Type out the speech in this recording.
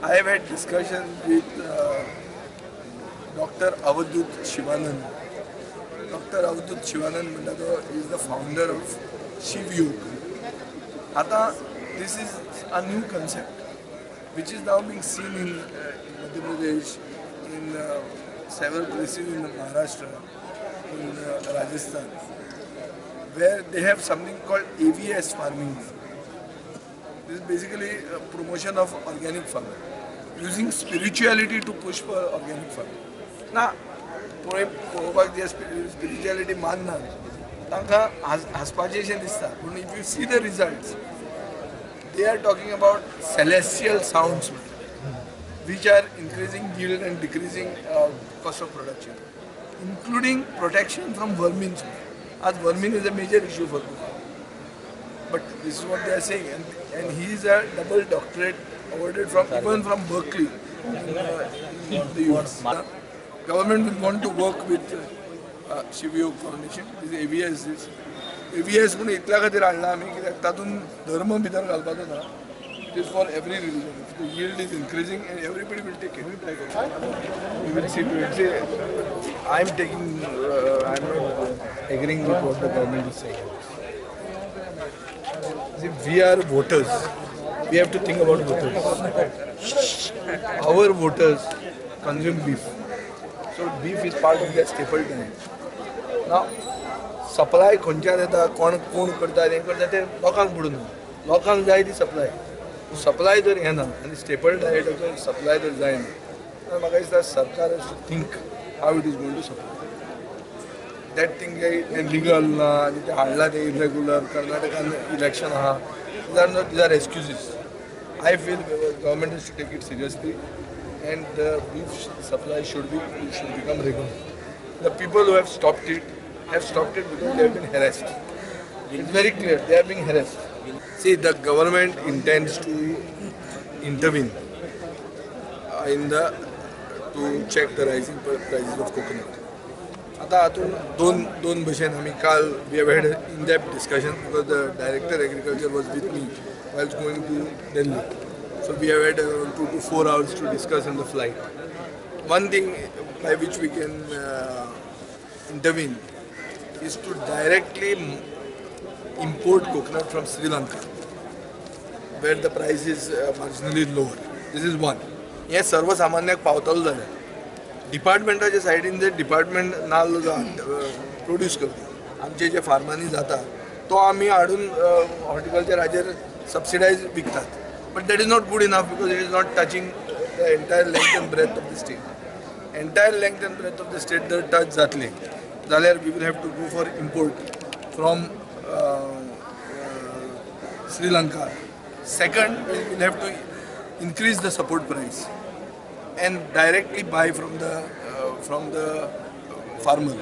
I have had discussion with Doctor Avadhoot Shivanand. Doctor Avadhoot Shivanand म्हणटा तो is the founder of Shiv Yog. आतां this is a new concept which is now being seen in Madhya Pradesh, in several places in Maharashtra, in Rajasthan, where they have something called AVS farming. This is basically a promotion of organic farming, using spirituality to push for organic farming. Now, पळोवपाक जे spirituality मानना तांकां हांसपाचें अशें दिसता, पूण if you see the results, they are talking about celestial sounds which are increasing yield and decreasing cost of production, including protection from vermin. As vermin is a major issue for them. But this is what they are saying, and he is a double doctorate awarded from even from Berkeley in the US. The government will want to work with Shiv Yog Foundation. This AVS is AVS म्हणून इतल्या खातीर हाडला आमी कित्याक तातूंत धर्म भितर घालपाचो ना. It is for every religion. If the yield is increasing and everybody will take it. We will see to it. See, I am taking, I am not agreeing with what the government is saying. See, we are voters. We have to think about voters. Our voters consume beef. So beef is part of their staple diet. Now, supply खंयच्यान येता, कोण कोण करता, हें करता तें लोकांक पडून ना. लोकांक जाय ती सप्लाय. सप्लाय जर येना आनी स्टेपल डायटाचो सप्लाय जर जायना जाल्यार म्हाका दिसता सरकार has to think how it is going to supply that thing. तें लिगल ना आनी तें हाडलां तें इरेगुलर, कर्नाटकान इलेक्शन आहा, these are excuses. I feel government has to take it seriously and the beef supply should become regular. The people who have stopped it because they have been harassed. It's very clear, they are being harassed. See, the government intends to intervene in the to check the rising prices of coconut. आता हातून दोन भशेन आमी काल we have had in depth discussion because the director agriculture was with me while going to Delhi. So we have had around 2 to 4 hours to discuss in the flight. One thing by which we can intervene is to directly import coconut from Sri Lanka, where the price is marginally lower. This is one. हे सर्वसामान्याक पावतलो जाल्यार डिपार्टमेंटाच्या सायडीन जे department नाल्ल जो produce करता, आमचे जे फार्मांनी जाता तो आमी हाडून हॉर्टिकल्चराचेर सबसिडायज विकतात. But that is not good enough because it is not touching the entire length and breadth of the state. Entire length and breadth of the state जर टच जातली जाल्यार we will have to go for import from Sri Lanka. Second, we will have to increase the support price and directly buy from the farmer.